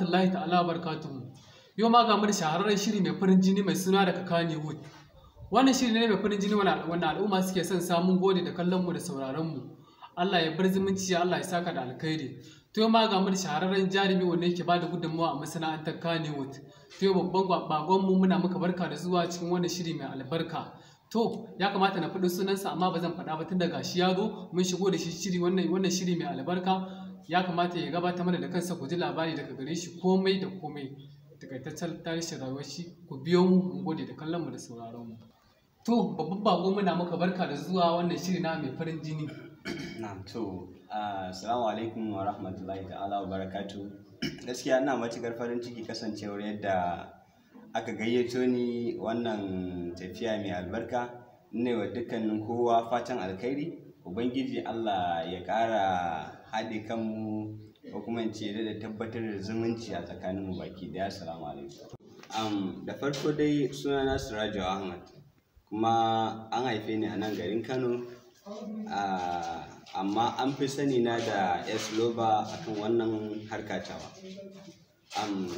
Rahmatullahi ta'ala wa barakatuhu. Yau ma ga mu da shahararren shiri mai farin jini mai suna daga Kannywood. Wannan shiri ne mai farin jini wanda al'umma suke son samun gode da kallon mu da sauraron mu. Allah ya bar zumunci, Allah ya saka da alkhairi. To yau ma ga mu da shahararren jarumi wanda yake bada gudunmawa a masana'antar Kannywood. To yau babban bakon mu muna muka barka da zuwa cikin wannan shiri mai albarka. To ya kamata na faɗi sunansa, amma ba zan faɗa ba tun daga shi ya zo mun shigo da shi shiri, wannan shiri mai albarka. Ya kamata ya gabatar mana da kansa, ku ji labari daga gare shi, komai da komai, takaitaccen tarihin rayuwar shi. Ku biyo mu, mun gode da kallon mu da sauraron mu. To babban bako, muna maka barka da zuwa wannan shiri na mai farin jini. Na'am, to assalamu alaikum wa rahmatullahi ta'ala wa barakatu. Gaskiya ina matukar farin ciki kasancewar yadda aka gayyato ni wannan tafiya mai albarka. Ne wa dukkanin kowa fatan alkhairi. Ubangiji Allah ya ƙara haɗe kanmu, ko kuma in ce da tabbatar da zumunci a tsakaninmu baki ɗaya. Assalamu alaikum. Da farko dai, sunana Sirajo Ahmad, kuma an haife ni a nan garin Kano. Amma an fi sani na da S Loba akan wannan harka tawa.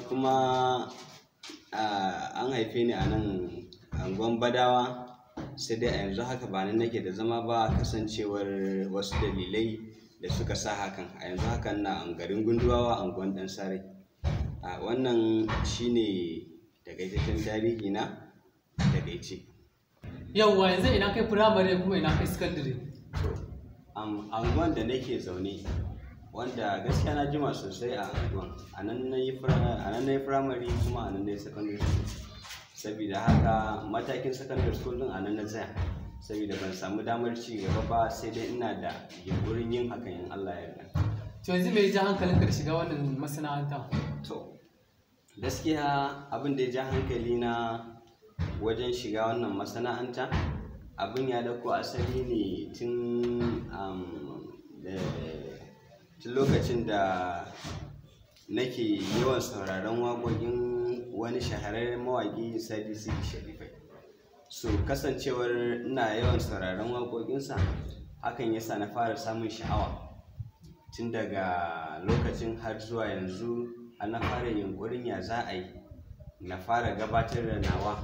Kuma an haife ni a nan anguwan Badawa, sai dai a yanzu haka ba nan nake da zama ba, kasancewar wasu dalilai da suka sa hakan. A yanzu haka ina a garin Gunduwawa, anguwan Ɗan Sare. Wannan shine takaitaccen tarihi na takaice. Yauwa, yanzu ina kai firamare kuma ina kai sakandare? To, anguwan da nake zaune, wanda gaskiya na jima sosai a anguwan, a nan na yi firamare kuma a nan na yi secondary school. Saboda haka matakin secondary school din a nan na tsaya, saboda ban samu damar ci gaba ba, sai dai ina da yunƙurin yin hakan in Allah ya yarda. To yanzu me ya ja hankalinka da shiga wannan masana'anta? To, gaskiya abin da ya ja hankali na wajen shiga wannan masana'anta, abin ya dauko asali ne tun lokacin da nake yawan sauraron waƙoƙin wani shahararren mawaƙi, Sadi Sidi Sharifai. So kasancewar ina yawan sauraron waƙoƙinsa, hakan ya sa na fara samun sha'awa tun daga lokacin har zuwa yanzu, har na fara yunƙurin ya za a yi na fara gabatar da nawa.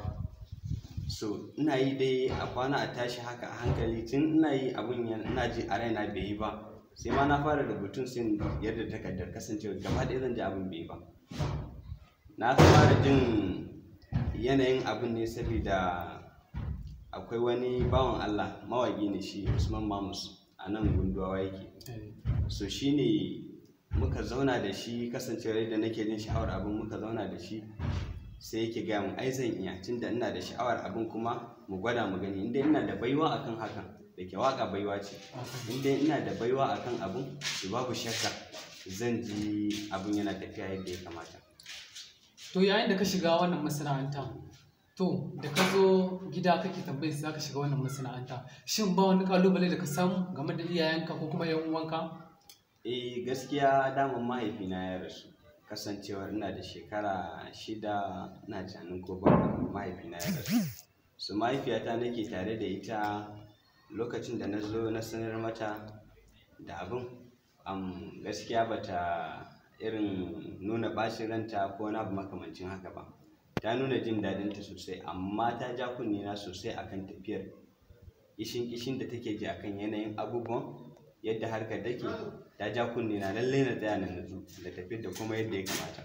So ina yi dai, a kwana a tashi haka a hankali, tun ina yi abun ina ji a raina bai yi ba, sai ma na fara rubutun sai in yarda takardar, kasancewar gaba ɗaya zan ji abin bai yi ba. Na fara jin yanayin abun ne saboda akwai wani bawan Allah, mawaƙi ne shi, Usman Mamus, a nan Gunduwawa yake. So shi ne muka zauna da shi, kasancewar yadda nake jin sha'awar abin, muka zauna da shi, sai yake gaya mun ai zan iya, tunda ina da sha'awar abin, kuma mu gwada mu gani in dai ina da baiwa akan hakan, da ke waƙa baiwa ce. In dai ina da baiwa akan abun, to babu shakka zan ji abun yana tafiya yadda ya kamata. To yayin da ka shiga wannan masana'anta, to da ka zo gida kake tambayar su za ka shiga wannan masana'anta, shin ba wani ƙalubale da ka samu game da iyayenka ko kuma 'yan uwanka? Eh, gaskiya daman mahaifina ya rasu. Kasancewar ina da shekara 6, ina tunanin ko 7, mahaifina ya rasu. So mahaifiyata nake tare da ita. Lokacin da na zo na sanar mata da abun, gaskiya bata irin nuna ɓacin ranta ko wani abu makamancin haka ba. Ta nuna jin daɗinta sosai, amma ta ja kunnena sosai akan tafiyar. Kishin kishin da take ji akan yanayin abubuwan yadda harkar take, ta ja kunnena lallai na tsaya na nutsu da tafiyar da kuma yadda ya kamata.